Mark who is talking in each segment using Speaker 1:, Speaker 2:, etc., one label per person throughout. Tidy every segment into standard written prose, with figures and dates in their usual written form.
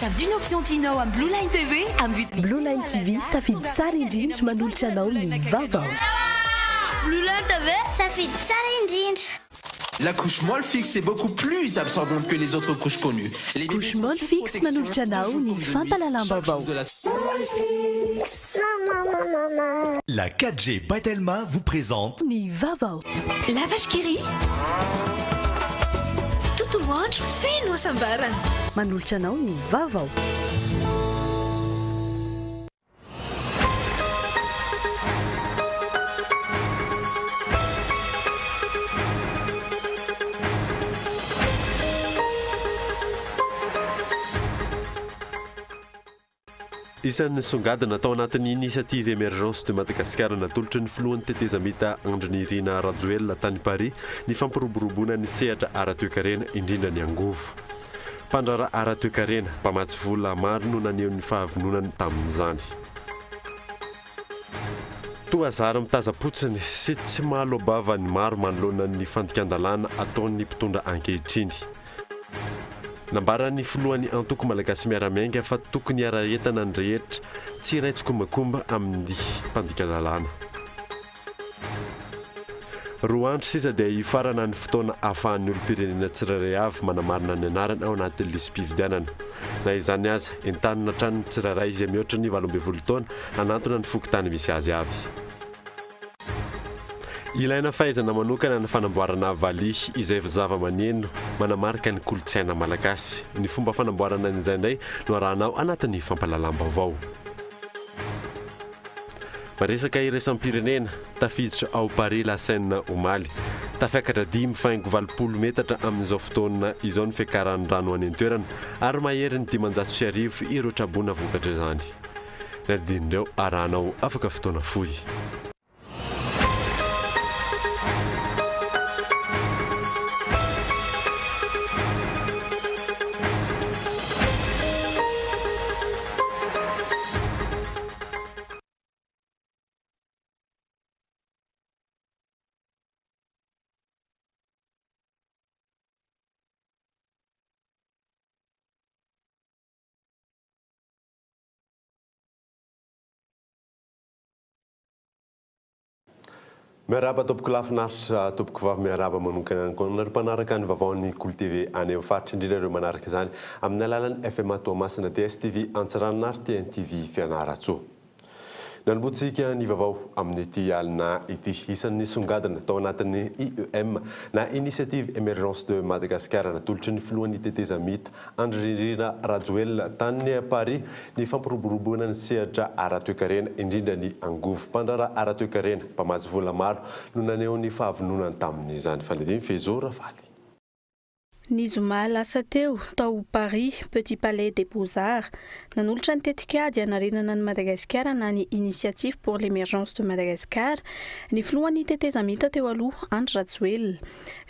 Speaker 1: Misafidia ny option tianao amin'ny Blue Line TV amin'ny vidiny
Speaker 2: Blue Line TV, safidy tsara indrindra manolotra anao ny vaovao.
Speaker 3: Blue Line TV, safidy tsara indrindra.
Speaker 4: La couche Molfix est beaucoup plus absorbante que les autres couches connues. Les bébés
Speaker 2: Couche
Speaker 4: sont sous
Speaker 2: Molfix
Speaker 4: protection
Speaker 2: manolotra anao
Speaker 4: toujours
Speaker 2: ny
Speaker 4: comme de nuit, chaque
Speaker 2: fampahalalam-baovao.
Speaker 4: jour de la
Speaker 5: La 4G by Telma vous présente
Speaker 2: Ny vaovao.
Speaker 1: La Vache qui rit. Tontolo andro feno hasambarana.
Speaker 2: Manolotra anao ny vaovao.
Speaker 6: Isan'ny songadina tao anatin'ny Initiative Émergence de Madagascar natolotry ny filohan'ny tetezamita Andry Nirina Rajoelina tany Paris ny fampiroboroboana ny sehatra ara-toekarena indrindra ny angovo. Mpandraharaha ara-toekarena, mpamatsy vola maro no naneho ny fahavononany tamin'izany. Toa zary mitazam-potsiny sy tsy mahaloa-bava ny maro manoloana ny fandikan-dalàna ataon'ny mpitondra ankehitriny. Nambaran'ny filohan'ny antoko Malagasy Miara-Miainga fa tokony hiara-entana ny rehetra tsy hiray tsikombakomba amin'ny mpandika lalàna. 2 andro sisa dia hifarana ny fotoana ahafahan'ny olom-pirenena tsirairay avy manamarina ny anarany ao anatin'ny lisi-pifidianana. Na izany aza, entanina hatrany ny tsirairay izay mihoatra ny 18 taona hanantona ny fokontany misy azy avy. Ilaina fahaizana manokana ny fanamboarana valiha izay zava-maneno manamarika ny kolontsaina malagasy. Ny fomba fanamboarana an'izay indray no arahanao anatin'ny fampahalalam-baovao. Resaka iraisam-pirenena, tafiditra ao Paris la Seine omaly. Tafiakatra 5,80 metatra amin'izao fotoana izao ny fiakaran'ny rano any an-toerana ary mahery ny 1500 ireo traboina vokatr'izany. Ny adin'ireo arahanao afaka fotoana fohy. Miarahaba tompoko lahy finaritra, tompoko vavy miarahaba manokana ihany koa anareo mpanaraka ny vaovaon'ny Kolo TV any amin'ny faritra, indrindra ireo manaraka izany amin'ny alalan'ny FMA Toamasina, DSTV Antsiranana ary TNTV Fianarantsoa. Nanombohantsika ny vaovao amin'ity alina ity. Isan'ny songadina tao anatin'ny IEM na Initiative Emergence de Madagascar natolotry ny filohan'ny tetezamita Andry Nirina Rajoelina tany Paris ny fampiroboroboana ny sehatra ara-toekarena, indrindra ny angovo. Mpandraharaha ara-toekarena, mpamatsy vola maro no naneho ny fahavononany tamin'izany. Fanadihadiana Fezo Ravaly.
Speaker 7: Ny zoma lasa teo, tao Paris, Petit Palais des Beaux-Arts, nanolotra ny tetikady hanarenana an'i Madagasikara na ny Initiative pour l'émergence de Madagascar, ny filohan'ny tetezamita teo aloha, Andry Rajoelina.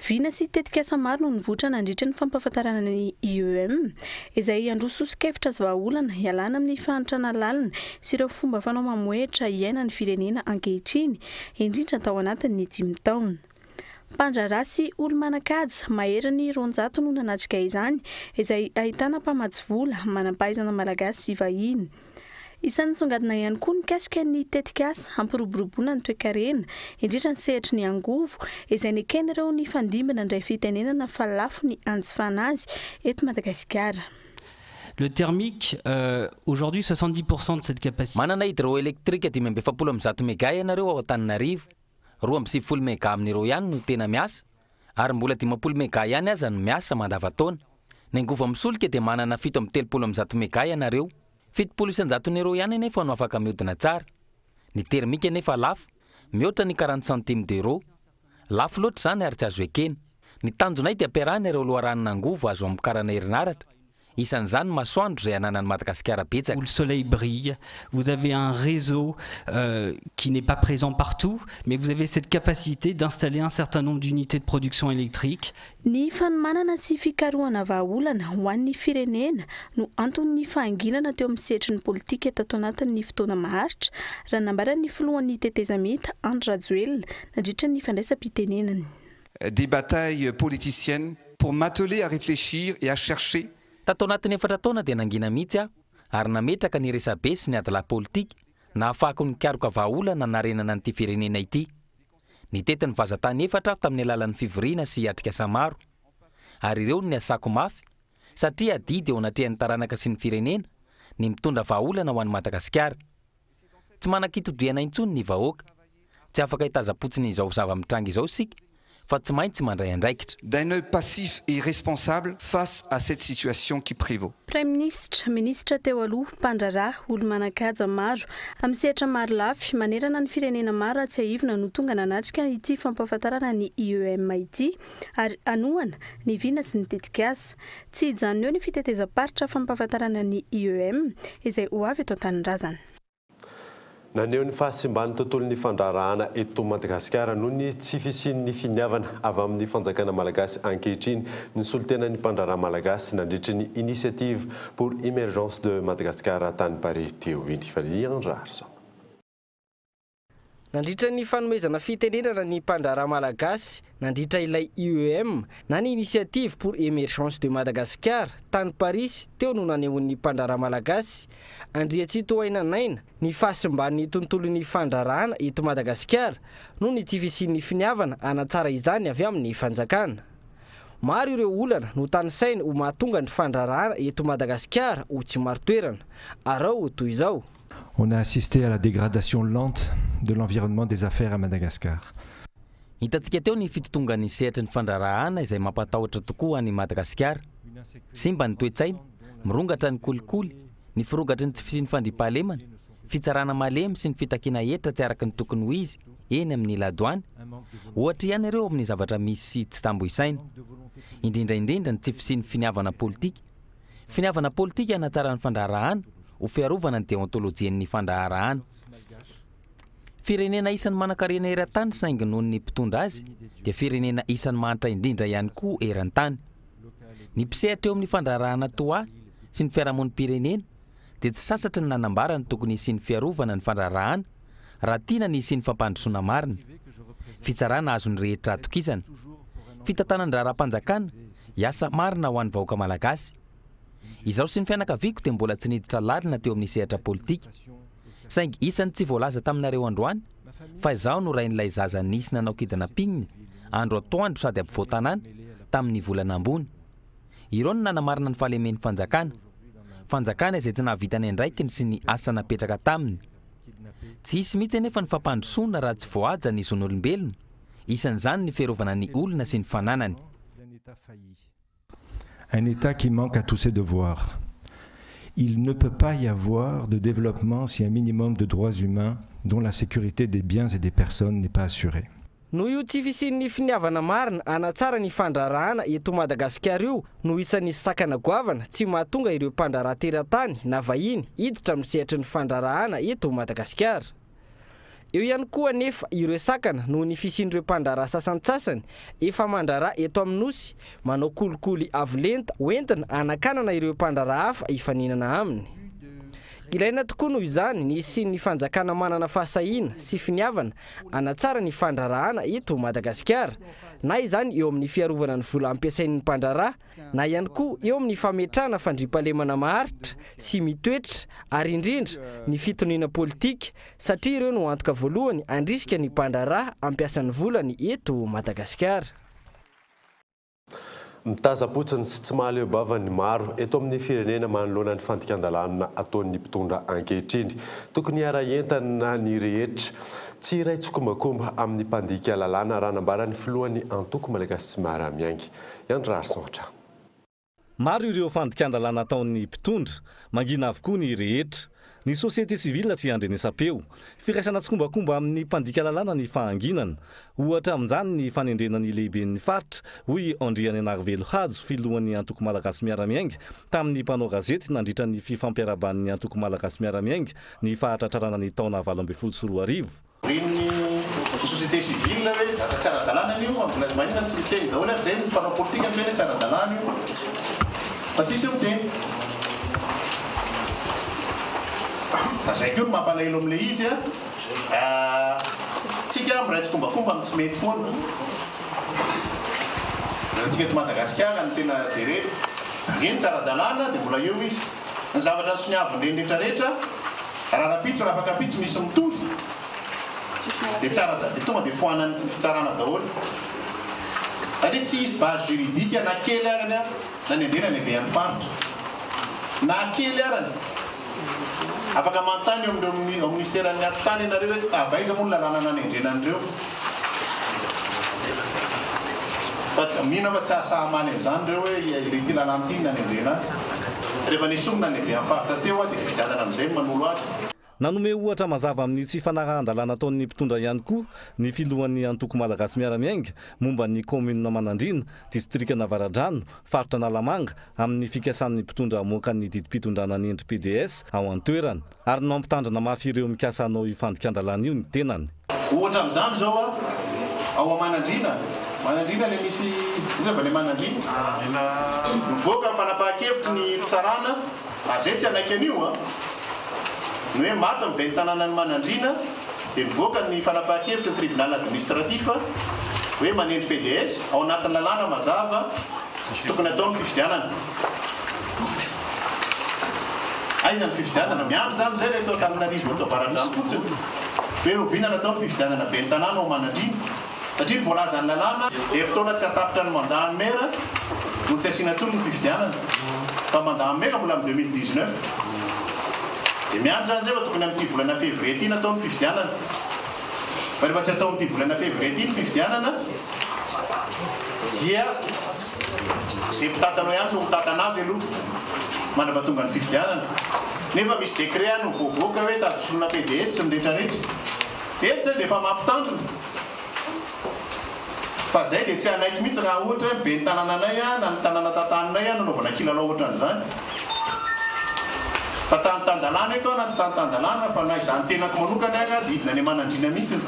Speaker 7: Vina sy tetikasa maro no nivoitra nandritra ny fampahafantarana ny IEM, izay handroso soso-kevitra sy vahaolana hialana amin'ny fahantrana lalina sy ireo fomba fanao mamohehitra iainan'ny firenena ankehitriny, indrindra tao anatin'ny dimy taona. Mpandraharaha sy olo-manan-kaja maherin'ny 200 no nanatrika izany, izay ahitana mpamatsy vola, manam-pahaizana malagasy sy vahiny. Isan'ny nisongadina ihany koa mikasika ny tetikasa hampiroboroboana ny toekarena, indrindra ny sehatry ny angovo, izay neken'ireo nifandimby nandray fitenenana fa lafo ny hanjifana azy eto Madagasikara.
Speaker 8: Le thermique, aujourd'hui 70% de cette capacité.
Speaker 9: Manana hydroélectrique 145 méga ianareo ao Antananarivo. 92 méga amin'ireo ihany no tena miasa, ary mbola 50 méga ihany aza no miasa mandavantaona. Ny angovo amin'ny solika dia manana 137 méga ianareo. 70 isan-jaton'ireo ihany anefa no afaka mihodina tsara. Ny thermique anefa lafo, mihoatra ny 40 centimes d'euro. Lafo loatra izany ary tsy azo ekena. Ny tanjonay dia ampiarahana ireo loharanon'angovo azo amokarana herinaratra. Isan'izany masoandro izay ananan'i Madagasikara betsaka.
Speaker 8: Où le soleil brille, vous avez un réseau qui n'est pas présent partout, mais vous avez cette capacité d'installer un certain nombre d'unités de production électrique.
Speaker 7: Ny fanomanana sy fikarohana vahaolana ho an'ny firenena no anton'ny fahanginana teo amin'ny sehatry ny politika tato anatin'ny fotoana maharitra, raha nambaran'ny filohan'ny tetezamita Andry Rajoelina nandritra ny fandraisam-pitenenany.
Speaker 10: Des batailles politiciennes pour m'atteler à réfléchir et à chercher
Speaker 9: Tato anatin'ny efatra taona dia nangina mihitsy aho ary nametraka ny resabe sy ny adilahy politika nahafahako nikaroka vahaolana hanarenana an'ity firenena ity. Nitety ny vazantany efatra aho tamin'ny alalan'ny fivoriana sy atrikasa maro. Ary ireo no niasako mafy satria adidy eo anatrehan'ny taranaka sy ny firenena ny mitondra vahaolana ho an'i Madagasikara. Tsy manan-kitodihana intsony ny vahoaka. Tsy afaka hitazam-potsiny izao zava-mitranga izao isika fa tsy maintsy mandray andraikitra.
Speaker 10: D'un oeil passif et irresponsable face à cette situation qui prévaut.
Speaker 7: Praiminisitra, minisitra teo aloha, mpandraharaha, olo-manan-kaja maro amin'ny sehatra maro lafy manerana ny firenena maro raha tsiahivina no tonga nanatrika ity fampahafantarana ny IEM ity ary hanohana ny vina sy ny tetikasa. Tsy hijanona eo ny fitetezam-paritra fampahafantarana ny IEM izay ho avy eto an-tanindrazana.
Speaker 6: Naneho ny fahasimban'ny tontolon'ny fandraharahana eto Madagasikara noho ny tsy fisian'ny finiavana avy amin'ny fanjakana malagasy ankehitriny ny solontenan'ny mpandraharaha malagasy nandritry ny Initiative pour Emergence de Madagascar tany Paris teo iny. Valian-dRaharison.
Speaker 11: Nandritra ny fanomezana fitenenana ny mpandraharaha malagasy nandritra ilay IEM na ny Initiative pour Emergence de Madagascar tany Parisy teo no nanehoan'ny mpandraharaha malagasy Andriatsitohaina Naina ny fahasimban'ny tontolon'ny fandraharahana eto Madagasikara noho ny tsy fisian'ny finiavana hanatsara izany avy amin'ny fanjakana. Maro ireo olana notanisainy ho mahatonga ny fandraharahana eto Madagasikara ho tsy marin-toerana. Araho toy izao.
Speaker 12: On a assisté à la dégradation lente de l'environnement des affaires à Madagascar.
Speaker 9: Hitantsika teo ny fitotongan'ny sehatry ny fandraharahana izay mampatahotra tokoa an'i Madagasikara. Simba ny toe-tsaina, mirongatra ny kolikoly, ny firongatry ny tsy fisian'ny fandriampahalemana, fitsarana malemy sy ny fitakiana hetra tsy araka ny tokony ho izy eny amin'ny ladoany. Ohatra ihany ireo amin'ny zavatra misy tsy tambo isaina. Indrindra indrindra ny tsy fisian'ny finiavana politika. Finiavana politika hanatsara ny fandraharahana ho fiarovana ny deontolojian'ny fandraharahana. Firenena isan'ny manankarena eran-tany saingy noho ny mpitondra azy dia firenena isan'ny mahantra indrindra ihany koa eran-tany. Ny mpisehatra eo amin'ny fandraharahana toa ahy sy ny fiarahamonim-pirenena dia tsy sasatry ny nanambara ny tokony hisian'ny fiarovana ny fandraharahana raha tiana ny hisian'ny fampandrosoana marina. Fitsarana azon'ny rehetra atokisana. Fitantanan-draharaham-panjakana hiasa marina ho an'ny vahoaka malagasy. Izaho sy ny fianakaviako dia mbola tsy niditra lalina teo amin'ny sehatra politika. Saingy isan'ny tsy voalaza taminareo androany fa izaho no rain'ilay zaza nisy nanao kidnapping andro atoandro sady ampovoan-tanàna tamin'ny volana ambony. Ireo no nanamarina ny fahalemen'ny fanjakana. Fanjakana izay tsy nahavita ny andraikiny sy ny asa napetraka taminy. Tsy hisy mihitsy anefa ny fampandrosoana raha tsy voahaja ny zon'olombelona, isan'izany ny fiarovana ny olona sy ny fananany.
Speaker 12: Un État qui manque à tous ses devoirs. Il ne peut pas y avoir de développement si un minimum de droits humains, dont la sécurité des biens et des personnes, n'est pas assurée.
Speaker 11: Noho io tsy fisian'ny finiavana marina hanatsara ny fandraharahana eto Madagasikara io no isan'ny sakana goavana tsy mahatonga ireo mpandraharaha teratany na vahiny hiditra amin'ny sehatry ny fandraharahana eto Madagasikara. Eo ihany koa anefa ireo sakana noho ny fisian'ireo mpandraharaha sasantsasany efa mandraharaha eto amin'ny Nosy manao kolikoly avo lenta hoentina hanakanana ireo mpandraharaha hafa hifaninana aminy. Ilaina tokoa noho izany ny hisian'ny fanjakana manana fahasahiana sy finiavana hanatsara ny fandraharahana eto Madagasikara, na izany eo amin'ny fiarovana ny vola ampiasain'ny mpandraharaha na ihany koa eo amin'ny fametrahana fandriampahalemana maharitra sy mitoetra ary indrindra ny fitoniana politika satria ireo no antoka voalohany handrisika ny mpandraharaha hampiasa ny volany eto Madagasikara.
Speaker 6: Mitazam-potsiny sy tsy mahaleo-bava ny maro eto amin'ny firenena manoloana ny fandikan-dalàna ataon'ny mpitondra ankehitriny. Tokony hiara-hientana ny rehetra. Tsy hiray tsikombakomba amin'ny mpandika lalàna raha nambaran'ny filohan'ny antoko Malagasy tsy miara-miainga. Iandry Raharison hatrany.
Speaker 13: Maro ireo fandikan-dalàna ataon'ny mpitondra. Mangina avokoa ny rehetra. Ny société civile tsy andrenesam-peo. Firaisana tsikombakomba amin'ny mpandika lalàna ny fahanginana. Ohatra amin'izany ny fanendrena ny lehiben'ny faritra, hoy Andrianenarivelo Hajo, filohan'ny antoko Malagasy Miara-Miainga, tamin'ny mpanao gazety nandritra ny fifampiarahaban'ny antoko Malagasy Miara-Miainga ny fahatratrarana ny taona 2018.
Speaker 14: Ren'ny société civile hoe zavatra tsy ara-dalàna anie io fa mbola maninona tsy miteny daholo ary zay ny mpanao politika miteny hoe tsy ara-dalàna io fa tsisy miteny. Fa zay koa no mampalahelo amin'ilay izy a, tsika miray tsikombakomba amin'ny tsy mety foana. Raha tsika eto Madagasikara no tena jerena. Ireny tsy ara-dalàna dia mbola eo izy. Ny zavatra nosoniavin'ireny rehetra rehetra, raha rahampitso raha afaka ampitso misy mitory dia tsy ara dia tonga dia foanan'ny fitsarana daholo. Satria tsy hisy base juridique na kely arany nanendrena ny lehiben'ny faritra. Na kely arany. Afaka manontany eo amin'ireo ao ministeran'ny atitany ianareo hoe avy aiza moa ny lalàna nanendrena an'ireo. Fa tsy, mino aho fa tsy hahasahy hamaly an'izany ireo hoe ity lalàna ity no nanendrena azy. Rehefa nesorina ny lehiben'ny faritra teo dia fifidianana amin'izay no manolo azy.
Speaker 13: Nanome ohatra mazava amin'ny tsy fanarahan-dalàna ataon'ny mpitondra ihany koa ny filohan'ny antoko Malagasy Miara-Miainga momba ny kaominina Manandriana, distrikan'Avaradrano, faritra Analamanga, amin'ny fikasan'ny mpitondra hamoaka ny didim-pitondrana ny endri pds ao an-toerana, ary nampitandrina mafy ireo mikasa hanao io fandikan-dalàna io ny tenany.
Speaker 14: Ohatra amin'izany izao ao Manandriana, Manandriana ilay misy, iza va ilay Manandriana? Nivoaka ny fanapahan-kevitry ny fitsarana Ary zay tsy hanaiky an'io an! Ny hoe maty ny ben'ny tanànan'i Manandriana dia nivoaka ny fanapahan-kevitry ny tribunal administratif hoe manendry pds ao anatin'ny lalàna mazava tokony hatao ny fifidianana. Aiza ny fifidianana? Miandry izany izay reto Antananarivo eto Avaradrano fotsiny hoe roviana natao ny fifidianana ben'ny tanàna ao Manandriana. Satria ny voalazan'ny lalàna, herintaona tsy hahatapitra ny mandat an'ny maire no tsy asiana intsony ny fifidianana. Fa mandat an'ny maire mbola amin'ny 2019. Dia miandry izany izay fa tokony amin'ity volana février ity natao ny fifidianana. Fa rehefa tsy atao amin'ity volana février ity ny fifidianana dia izay mpitantana ao ihany no mitantana azy aloha mandra-pahatonga ny fifidianana. Nefa misy décret any mivoavoaka hoe tady solona PDS sy ny rehetrarehetra. Eto izay dia efa mampitandrina. Fa zay dia tsy hanaiky mihitsy raha ohatra hoe ben'ny tanànanay na ny tanàna tantaninay no anaovana kilalao ohatran'izany. Fa tany tan-dalàna eto aho na tsy tany tan-dalàna fa na izany tenako manokana ary dia hidina any Manandriana mihitsy.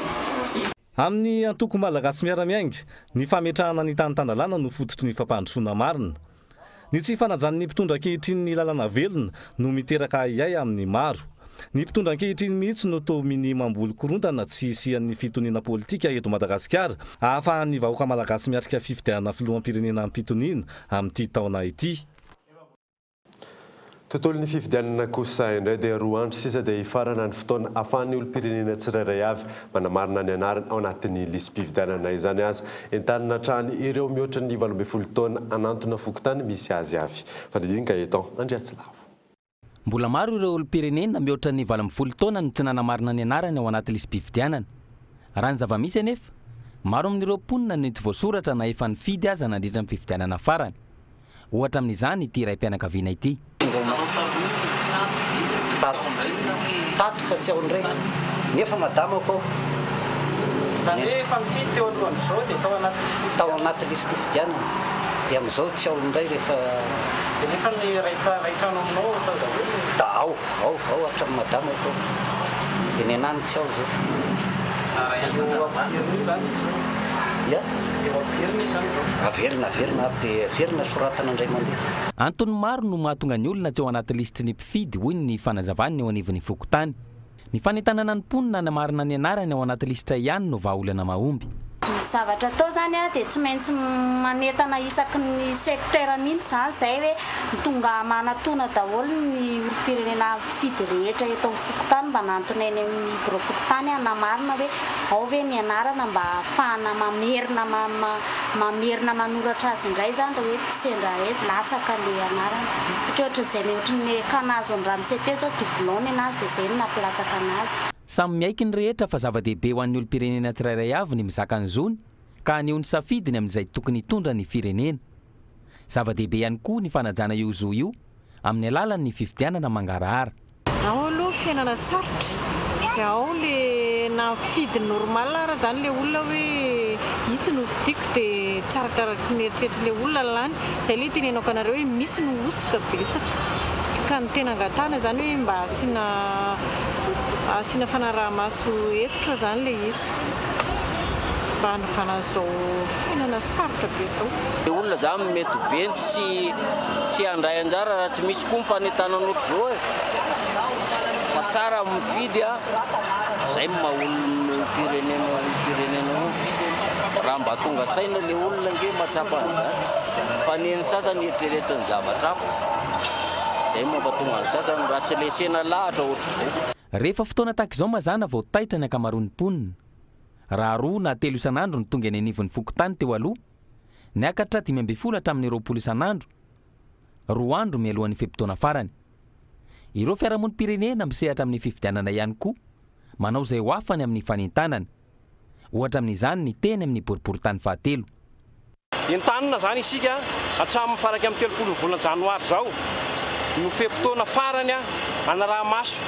Speaker 13: Amin'ny antoko Malagasy Miara-Miainga, ny fametrahana ny tany tan-dalàna no fototry ny fampandrosoana marina. Ny tsy fanajan'ny mpitondra ankehitriny ny lalana velona no miteraka ahiahy amin'ny maro. Ny mpitondra ankehitriny mihitsy no toa minia mamboly korontana tsy hisian'ny fitoniana politika eto Madagasikara ahafahan'ny vahoaka malagasy miatrika fifidianana filoham-pirenena am-pitoniana amin'ity taona ity.
Speaker 6: Tontolon'ny fifidianana kosa indray dia roa andro sisa dia hifarana ny fotoana ahafahan'ny olom-pirenena tsirairay avy manamarina ny anarany ao anatin'ny lisi-pifidianana. Izany aza, entanina hatrany ireo mihoatra ny 18 taona hanantona fokontany misy azy avy. Fanadihadiana Gaëtan Andriatsilavo.
Speaker 9: Mbola maro ireo olom-pirenena mihoatra ny 18 taona no tsy nanamarina ny anarany ao anaty lisi-pifidianana. Raha ny zava-misy anefa, maro amin'ireo mponina no tsy voasoratra na efa nifidy aza nandritra ny fifidianana farany. Ohatra amin'izany ity raim-pianakaviana ity.
Speaker 15: Tato. Tato fa tsy ao indray. Nefa madamako aho.
Speaker 11: Izany hoe efa nifidy teo alohan'izao dia tao anaty lisi-pifidianana?
Speaker 15: Tao anaty lisi-pifidianana. Dia amin'izao tsy ao indray rehefa.
Speaker 11: Dia nefa ny iray trano aminao ao tao daholo ny.
Speaker 15: Da ao, ao, ao hatramin'ny madamako ao. Dia ny anah no tsy ao izao.
Speaker 11: Eo ampidirina io izany izy izao?
Speaker 15: Ya.
Speaker 11: Eo ampidirina izy izany izao?
Speaker 15: Averina, averina ary dia averina soratana indray mandeha.
Speaker 9: Antony maro no mahatonga ny olona tsy ao anaty lisitry ny mpifidy, hoy ny fanazavan'ny eo anivon'ny fokontany. Ny fanentanana ny mponina hanamarina ny anarany ao anaty lisitra ihany no vahaolana mahomby.
Speaker 16: Ny zavatra atao izany dia tsy maintsy manentana isaky ny secteur mihitsy izany izay hoe tonga manatona daholo ny olom-pirenena mpifidy rehetra eto amin'ny fokontany mba hanantona eny amin'ny biraom-pokontany hanamarina hoe ao ve ny anarana mba hahafahana mamerina mamerina manoratra azy indray izany raha hoe sendra hoe latsaka ilay anarana. Satria ohatran'izay ohatran'ny cas nahazo an'i ramose teo izao doublon ny anazy dia izay no nampilatsaka anazy.
Speaker 9: Samy miaiky ny rehetra fa zava-dehibe ho an'ny olom-pirenena tsirairay avy ny mizaka ny zony ka haneho ny safidiny amin'izay tokony hitondra ny firenena. Zava-dehibe ihany koa ny fanajana io zo io amin'ny alalan'ny fifidianana mangarahara.
Speaker 17: Ao aloha fiainana sarotra dia ao le na mifidy normal ara zany le olona hoe itsy no fidiko dia tsy arakaraky ny eritreritry le olona lany, zay le itenenako anareo hoe misy no hosoka betsaka ka ny tena angatahana zany hoe mba asiana asiana fanarahamaso hentitra zany le izy mba hanovana an'izao fiainana sarotra be zao.
Speaker 18: Le olona zany mety be no tsy tsy handray anjara raha tsy misy koa ny fanentanana ohatr'izao e! Fa tsara ny mifidy a! Zay ny maha olom-pirenena olom-pirenena eo mifidy e! Raha mba tonga saina le olona ange mahatsapa an'izany fa ny an'ny sasany eritreretiny zavatra hafa. Izay mampatonga ny sasany raha tsy resena lahatra ohatr'izao.
Speaker 9: Rehefa fotoana tahaka izao mazàna vao taitra ny ankamaroan'ny mponina. Raha roa na telo isan'andro no tonga eny anivon'ny fokontany teo aloha, niakatra 15 hatramin'ny 20 isan'andro, roa andro mialohan'ny fe-potoana farany. Ireo fiarahamonim-pirenena misehatra amin'ny fifidianana ihany koa manao izay ho afany amin'ny fanentanana. Ohatra amin'izany ny teny amin'ny boriborintany fahatelo.
Speaker 19: Entanina izany isika hatramin'ny faha 31 ny volana janoary izao no fe-potoana farany hanaraha-maso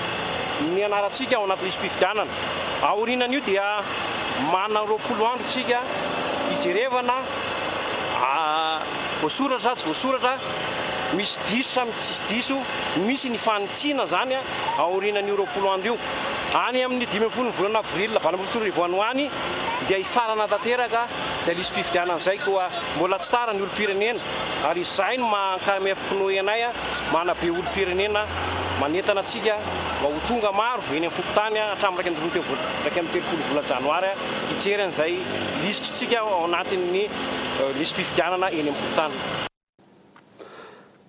Speaker 19: ny anarantsika ao anaty lisi-pifidianana. Aorianan'io dia manana 20 andro isika hijerevana voasoratra sa tsy voasoratra, misy diso sa tsisy diso, misy ny fanitsiana izany aorianan'io 20 andro io. Any amin'ny 15 ny volana avril 2018 any ho any dia hifarana tanteraka izay lisi-pifidianana izay koa mbola tsy tara ny olom-pirenena ary izay no maha Ankamef Pnoe anay manabe olom-pirenena manentana antsika mba ho tonga maro eny amin'ny fokontany hatramin'ny 31 volana janoary hijery an'izay lisitritsika ao anatin'ny lisi-pifidianana eny amin'ny fokontany.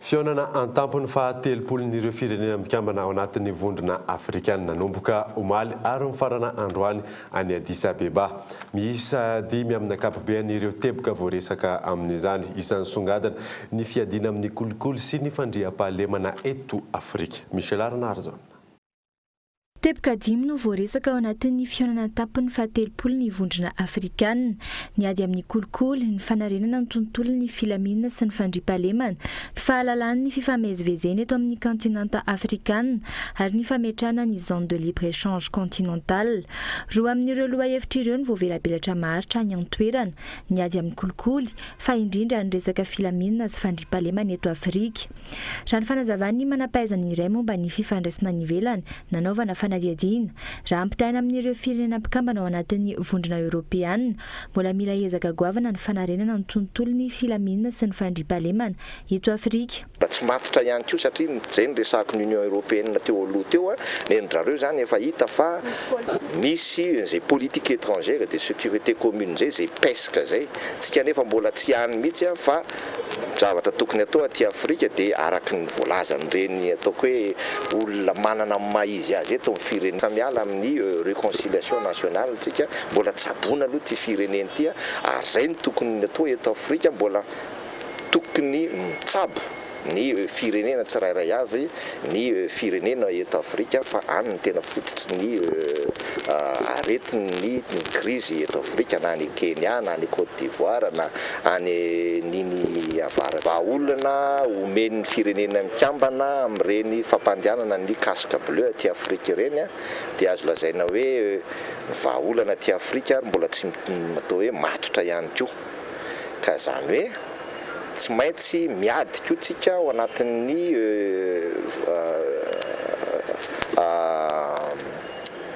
Speaker 6: Fihaonana an-tampony faha-telopolon'ireo firenena mikambana ao anatin'ny Vondrona Afrikana nanomboka omaly ary mifarana androany any Addis Abeba. Miisa dimy amin'ny ankapobeany ireo teboka voaresaka amin'izany. Isan'ny songadina ny fiadiana amin'ny kolikoly sy ny fandriampahalemana eto Afrika. Michel Arnarzon.
Speaker 20: Teboka dimy no voaresaka ao anatin'ny fihaonana an-tampony fahatelopolo ny Vondrona Afrikanina, ny ady amin'ny kolikoly, ny fanarenana ny tontolon'ny filaminana sy ny fandriampahalemana, ny fahalalan'ny fifamezivezena eto amin'ny kaontinanta afrikanina ary ny fametrahana ny zone de libre échange continentale. Roa amin'ireo lohahevitra ireo no voavelabelatra maharitra any an-toerana, ny ady amin'ny kolikoly, fa indrindra ny resaka filaminana sy fandriampahalemana eto Afrika. Raha ny fanazavan'ny manam-pahaizana iray momba ny fifandraisana any ivelany nanaovana fanadihadiana, raha ampitahaina amin'ireo firenena mpikambana ao anatin'ny Vondrona Eoropeana, mbola mila ezaka goavana ny fanarenana ny tontolon'ny filaminana sy ny fandriampahalemana eto Afrika.
Speaker 21: Mba tsy matotra ihany koa satria izay no resahako ny Union Européenne teo aloha teo, ny an-dRareo izany efa hita fa misy izay politique étrangère et de sécurité commune izay, izay PESC izay, tsika anefa mbola tsy any mihitsy fa Zavatra tokony atao aty Afrika dia araka ny voalazan'ireny ataoko hoe olona manana ny maha izy azy eto amin'ny firenena, miala amin'ny reconciliation nationale tsika, mbola tsaboina aloha ity firenena ity ary izay no tokony atao eto Afrika, mbola tokony mitsabo ny firenena tsirairay avy ny firenena eto Afrika fa any no tena fototry ny aretin'ny ny krizy eto Afrika na any Kenya na any Cote d'Ivoire na any n'iny avara. Vahaolana omen'ny firenena mikambana amin'ireny fampandehanana ny casque bleu aty Afrika ireny dia azo lazaina hoe ny vahaolana aty Afrika ary mbola tsy atao hoe matotra ihany koa ka izany hoe Tsy maintsy miady koa tsika ao anatin'ny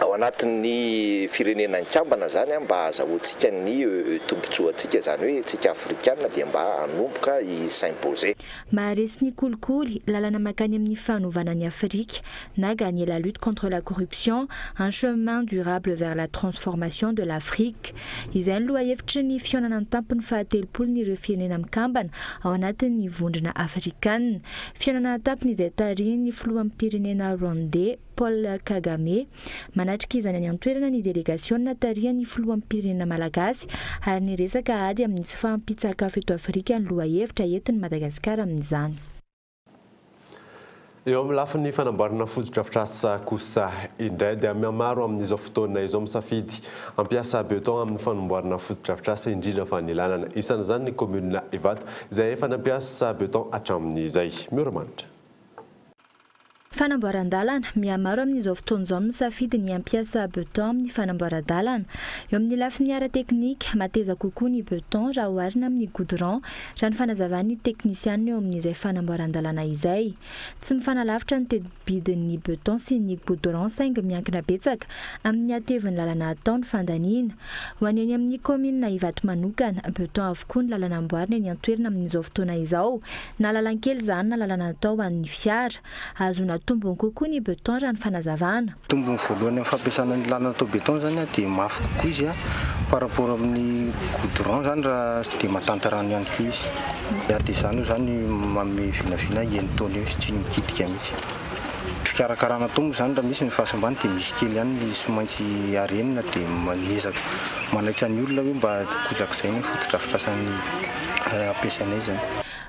Speaker 21: ao anatin'ny firenena mikambana izany mba hahazahoantsika ny tombontsoantsika, izany hoe tsika afrikana dia mba hanomboka hi s'imposer.
Speaker 20: Maharesy ny kolikoly, lalana mankany amin'ny fanovana an'i Afrika na Gagner la lutte contre la corruption, un chemin durable vers la transformation de l'Afrique. Izay ny lohahevitry ny fihaonana an-tampony fahatelopolon'ireo firenena mikambana ao anatin'ny Vondrona Afrikanina. Fihaonana an-tampony izay tarihin'ny filoham-pirenena Rwandais, Paul Kagame. Manatrika izany any an-toerana ny delegasiona tarihan'ny filoham-pirenena malagasy ary ny resaka ady amin'ny tsy fahampian-tsakafo eto Afrika ny lohahevitra entin'i Madagasikara amin'izany.
Speaker 6: Eo amin'ny lafiny fanamboarana fotodrafitrasa kosa indray dia mihamaro amin'izao fotoana izao misafidy hampiasa beton amin'ny fanomboarana fotodrafitrasa indrindra fa ny lalana. Isan'izany ny kaominina Ivato izay efa nampiasa beton hatramin'izay. Mioramanitra.
Speaker 20: Fanamboaran-dalana, Mihamaro amin'izao fotoana izao ny misafidy ny hampiasa beton amin'ny fanamboaran-dalana. Eo amin'ny lafiny ara-teknika, mateza kokoa ny beton raha oharina amin'ny goudron, raha ny fanazavan'ny teknisianina eo amin'izay fanamboaran-dalana izay. Tsy mifanalavitra ny teti-bidin'ny beton sy ny goudron saingy miankina betsaka amin'ny hatevin'ny lalana atao ny fandaniana. Ho an'ny eny amin'ny kaominina Ivato manokana, beton avokoa ny lalana amboarina eny an-toerana amin'izao fotoana izao, na lalan-kely izany na lalana natao ho an'ny fiara. Ahazoana. tombony kokoa ny beton raha ny fanazavana.
Speaker 3: Tombony voalohany amin'ny fampiasana ny lalana atao beton izany dia mafy kokoa izy par rapport amin'ny goudron izany raha dia mahatanty rano ihany koa izy. Dia izany io izany manome vinavina enin-taona eo izy tsy mikitika mihitsy. Fikarakarana atao moa izany raha misy ny fahasimbany dia misy kely ihany ny tsy maintsy harenina dia miezaka manaitra ny olona hoe mba kojakojaina ny fotodrafitrasan'ny ampiasainay izany.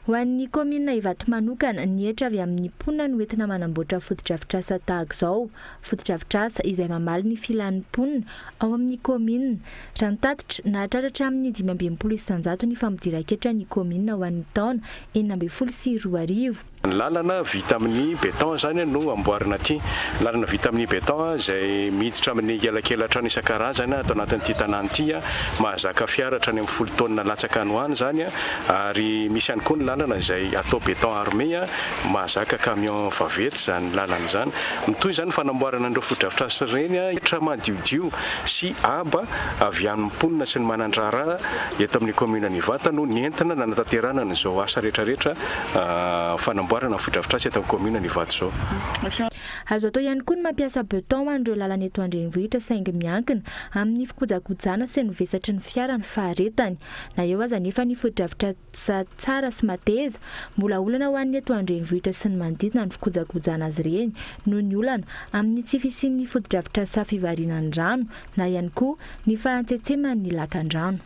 Speaker 20: Ho an'ny kaominina Ivato manokana, ny hetra avy amin'ny mponina no entina manamboatra fotodrafitrasa tahaka izao. Fotodrafitrasa izay mamaly ny filan'ny mponina ao amin'ny kaominina. Raha ny tatitra, nahatratra hatramin'ny 65% ny fampidiran-ketra ny kaominina ho an'ny taona 2016.
Speaker 22: Ny lalana vita amin'ny béton izany no amboarina aty. Lalana vita amin'ny béton izay miditra amin'ny elakela-trano isan-karazany ato anatin'ity tanàna ity. Mahazaka fiara hatrany amin'ny folo taonina latsaka any ho any izany ary misy ihany koa ny lalana izay atao béton armé mahazaka camion vaventy izany lalana izany. Mitohy izany ny fanamboarana an'ireo fotodrafitrasa ireny. Hetra madiodio sy haba avy amin'ny mponina sy ny manan-draharaha eto amin'ny kaominina Ivato no nentina nanatanterahana an'izao asa rehetrarehetra fanamboarana ny fotodrafitrasa eto amin'ny kaominina Ivato izao.
Speaker 20: Azo atao ihany koa ny mampiasa beton ho an'ireo lalana eto an-drenivohitra saingy miankina amin'ny fikojakojana sy ny vesatry ny fiara ny faharetany. Na eo aza anefa ny fotodrafitrasa tsara sy mateza, mbola olana ho an'ny eto an-drenivohitra sy ny manodidina ny fikojakojana azy ireny noho ny olana amin'ny tsy fisian'ny fotodrafitrasa fivarinan'ny rano na ihany koa ny fahantsetseman'ny lakan-drano.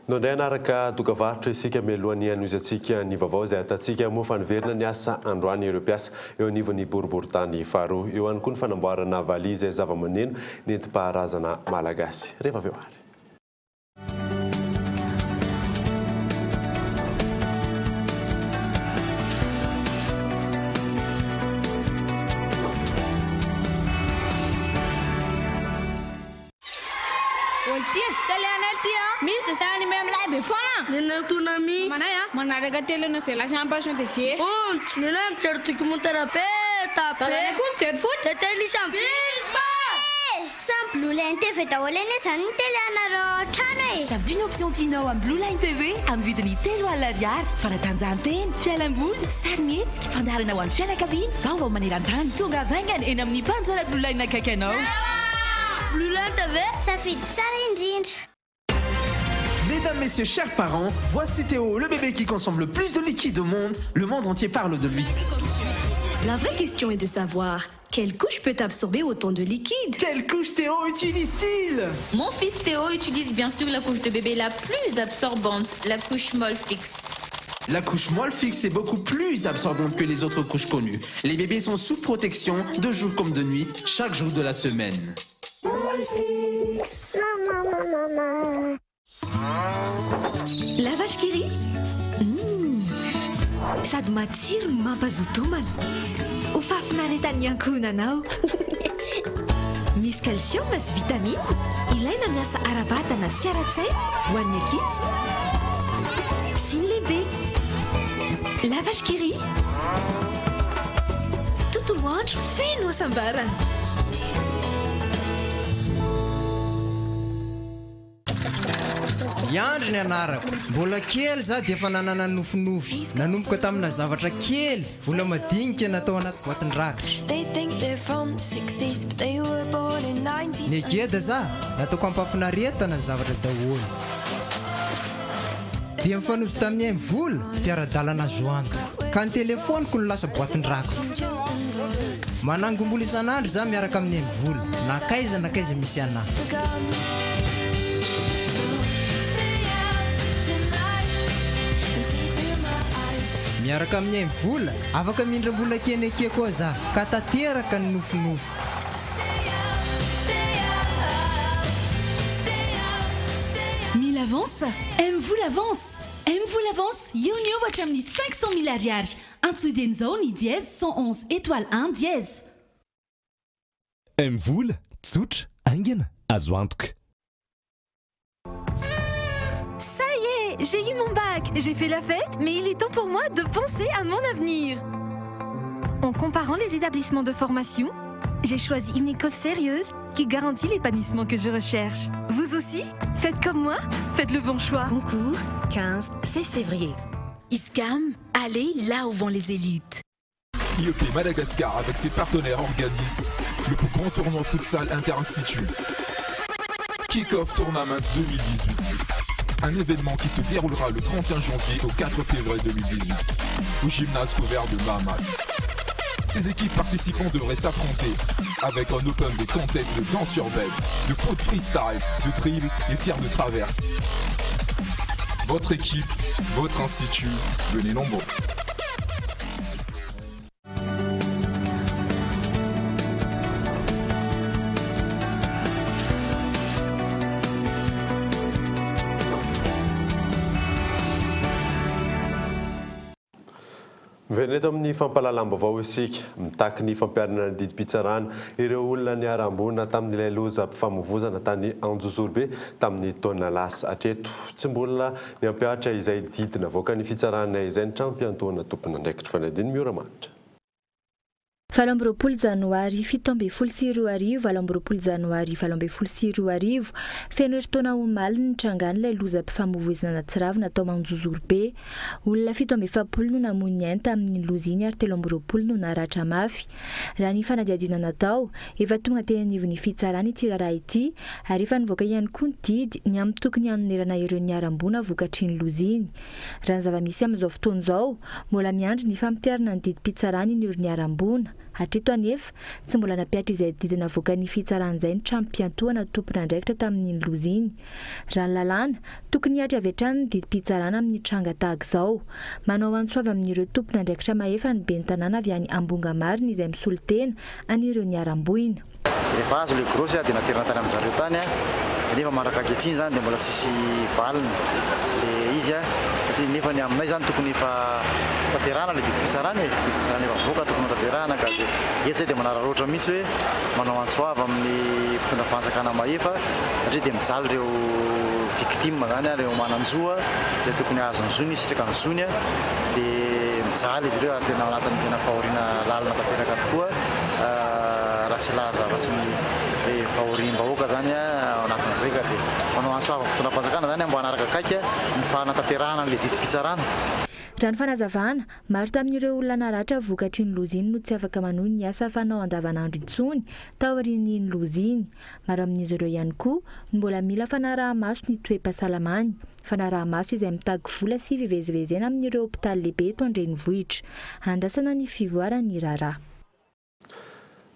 Speaker 6: No indray hanaraka dokavarotra isika mialohan'ny hanohizantsika ny vaovao izay ahitantsika moa fa niverina niasa androany ireo mpiasa eo anivon'ny boriborintany faharoa. Eo ihany koa ny fanamboarana valiha izay zavamaneno nentim-paharazana malagasy. Rehefa avy eo ary.
Speaker 23: Olo ty e! Télé anay ty a! Misy dessin animé milay be foana! Nenay Konami! Mamanay a! Manaraka télénovela sy Passion TV! Ontsy! Nenay mijery documentaire be da be! Dadanay koa mijery foot! De tennis am
Speaker 24: Samy Blue Line TV daholo anie zany ny télé anareo ao an-trano e!
Speaker 1: Safidio ny option tianao amin'ny Blue Line TV amin'ny vidiny 30 000 ariary. Fanatanjahantena, fialamboly, sarimihetsika, fandaharana ho an'ny fianakaviana, vaovao maneran-tany. Tonga haingana eny amin'ny mpanjara Blue Line akaiky anao.
Speaker 24: Blue Line TV, safidy tsara indrindra.
Speaker 4: Mesdames, Messieurs, chers parents, voici Théo, le bébé qui consomme le plus de liquide au monde. Le monde entier parle de lui.
Speaker 25: La vraie question est de savoir quelle couche peut absorber autant de liquide.
Speaker 4: Quelle couche Théo utilise-t-il?
Speaker 26: Mon fils Théo utilise bien sûr la couche de bébé la plus absorbante, la couche Molfix.
Speaker 4: La couche Molfix est beaucoup plus absorbante que les autres couches connues. Les bébés sont sous protection de jour comme de nuit, chaque jour de la semaine.
Speaker 24: Molfix. Maman, maman, maman.
Speaker 1: La vache qui rit. Sady matsiro no mampazoto homana. Ho fahafinaretan'ny ankohonanao. Misy calcium sy vitamine ilaina miasa ara-batana sy ara-tsaina ho an'ny ankizy sy ny lehibe. La vache qui rit. Tontolo andro feno hasambarana.
Speaker 27: I Andry ny anarako. Mbola kely za dia efa nanana nofinofy. Nanomboka tamina zavatra kely, vola madinika natao anaty boatin-drakitra. Negeda za, nataoko ampahafinaretana ny zavatra daholo. Dia nifanojo tamin'ny MVola, mpiara-dalana azo antoka. Ka ny telefaoniko no lasa boatin-drakitro. Manangom-bola isan'andro za miaraka amin'ny MVola, na kaiza na kaiza misy anà. Miaraka amin'ny MVola, afaka mindram-bola keny eke koa za, ka tanteraka ny nofinofiko.
Speaker 1: Mila avance? MVola avance! MVola avance, eo ny eo hatramin'ny 500 000 ariary. Antsoy dieny izao ny dièse 111 étoile 1 dièse.
Speaker 5: MVola, tsotra, haingana, azo antoka.
Speaker 1: Ça y est, j'ai eu mon bac, j'ai fait la fête, mais il est temps pour moi de penser à mon avenir. En comparant les établissements de formation, j'ai choisi une école sérieuse qui garantit l'épanouissement que je recherche. Vous aussi, faites comme moi, faites le bon choix.
Speaker 28: Concours 15-16 février.
Speaker 1: ISCAM, allez là où vont les élites.
Speaker 2: IEP Madagascar avec ses partenaires organise le plus grand tournoi futsal inter-institut. Kick-Off Tournament 2018. Un événement qui se déroulera le 31 janvier au 4 février 2018 au gymnase couvert de Bahamas. Ces équipes participantes devraient s'affronter avec un open des contests de danse urbaine, de foot freestyle, de dribble et tirs de traverse. Votre équipe, votre institut, venez nombreux.
Speaker 6: Miverina eto amin'ny fampahalalam-baovao isika. Mitaky ny fampiharana ny didim-pitsarana ireo olona niharam-boina tamin'ilay lozam-pifamoivozana tany Anjozorobe tamin'ny taona lasa. Hatreto, tsy mbola niampihatra izay didy navoakan'ny fitsarana izay ny tranom-piantohana tompon'andraikitra. Fanadino Mioramanitra.
Speaker 20: 28 janoary 2017 28 janoary 2018, Feno herintaona omaly ny nitrangan'ilay lozam-pifamoivoizana natsiravina tao Manjozorobe. Olona 47 no namoy ny ainy tamin'iny loza iny ary 23 no naratra mafy. Raha ny fanadihadiana natao, efa tonga teny anivon'ny fitsarana ity raharaha ity ary efa nivoaka ihany koa ny didy ny amin'ny tokony hanonerana ireo niharam-boina vokatr'iny loza iny. Raha ny zava-misy amin'izao fotoana izao, mbola miandry ny fampiharana ny didim-pitsarana iny ry niharam-boina. Hatreto anefa, tsy mbola nampihatra izay didy navoakan'ny fitsarana izay ny tranom-piantohana tompon'andraikitra tamin'iny loza iny. Raha ny lalàna, tokony hihatra avy hatrany ny didim-pitsarana amin'ny tranga tahaka izao. Manao antso avy amin'ireo tompon'andraikitra mahefa ny ben'ny tanàna avy any Ambongamarina izay misolo tena an'ireo niharam-boina.
Speaker 7: Rehefa azo ilay grosse dia naterina tany amin-dry zareo tany nefa mandraka ankehitriny izany dia mbola tsisy valiny ilay izy satria nefa ny aminay izany tokony efa tanterahana ilay didim-pitsarana e, didim-pitsarana efa mivoaka tokony ho tanterahana ka dia eto izay dia manararaotra mihitsy hoe manao antso avo amin'ny mpitondra fanjakana mahefa satria dia mijaly ireo victime izany ireo manan-jo izay tokony hahazo ny zony hisitraka ny zony dia mijaly izy ireo ary tena ao anatin'ny tena fahoriana lalina tanteraka tokoa. Raha tsy hilaza afa-tsy ny hoe fahoriam-bahoaka izany ao anatin'izay ka dia manao antso avo amin'ny fitondram-panjakana izany mba hanaraka akaiky ny fanatanterahana an'ilay didim-pitsarana.
Speaker 20: Raha ny fanazavana, maro tamin'ireo olona naratra vokatr'iny loza iny no tsy afaka manohy ny asa fanao andavanandro intsony taorian'iny loza iny. Maro amin'izy ireo ihany koa no mbola mila fanaraha-maso ny toe-pahasalamany, fanaraha-maso izay mitaky vola sy fivezivezena amin'ireo hopitaly lehibe eto an-drenivohitra. Andrasana ny fivoaran'ny raharaha.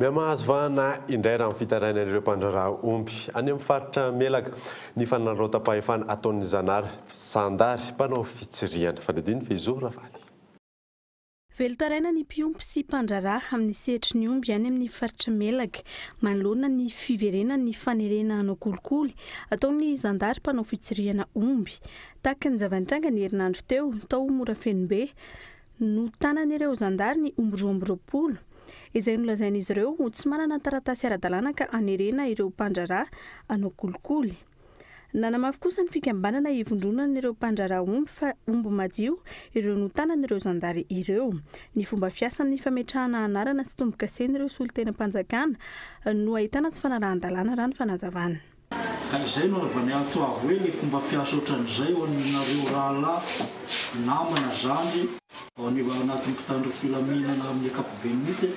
Speaker 6: Mihamahazo vahana indray raha ny fitarainan'ireo mpandraharaha omby any amin'ny faritra Melaka ny fanararaotam-pahefana ataon'ny zanary zandary mpanao fitsirihana. Fanadino Fehizoro Ravaly.
Speaker 8: Velon-taraina ny mpiompy sy mpandraharaha amin'ny sehatry ny omby any amin'ny faritra Melaka manoloana ny fiverenan'ny fanerena hanao kolikoly ataon'ny zandary mpanao fitsirihana omby. Tahaka ny zava-nitranga ny herinandro teo tao Morafenobe, Notanan'ireo zandary ny omby 22, izay nolazain'izy ireo ho tsy manana taratasy ara-dalàna ka hanerena ireo mpandraharaha hanao kolikoly. Nanamafy kosa ny fikambanana ivondronan'ireo mpandraharaha omby fa omby madio ireo notanan'ireo zandary ireo. Ny fomba fiasa amin'ny fametrahana anarana sy tombokasen'ireo solontenam-panjakana no ahitana tsy fanarahan-dalàna raha ny fanazavana.
Speaker 10: Ka izay no anaovanay antso avo hoe le fomba fiasa otran'izay ho anareo rahalahy, namana, zandry ao anatin'ny mpitandro filaminana amin'ny ankapobeny mihitsy e!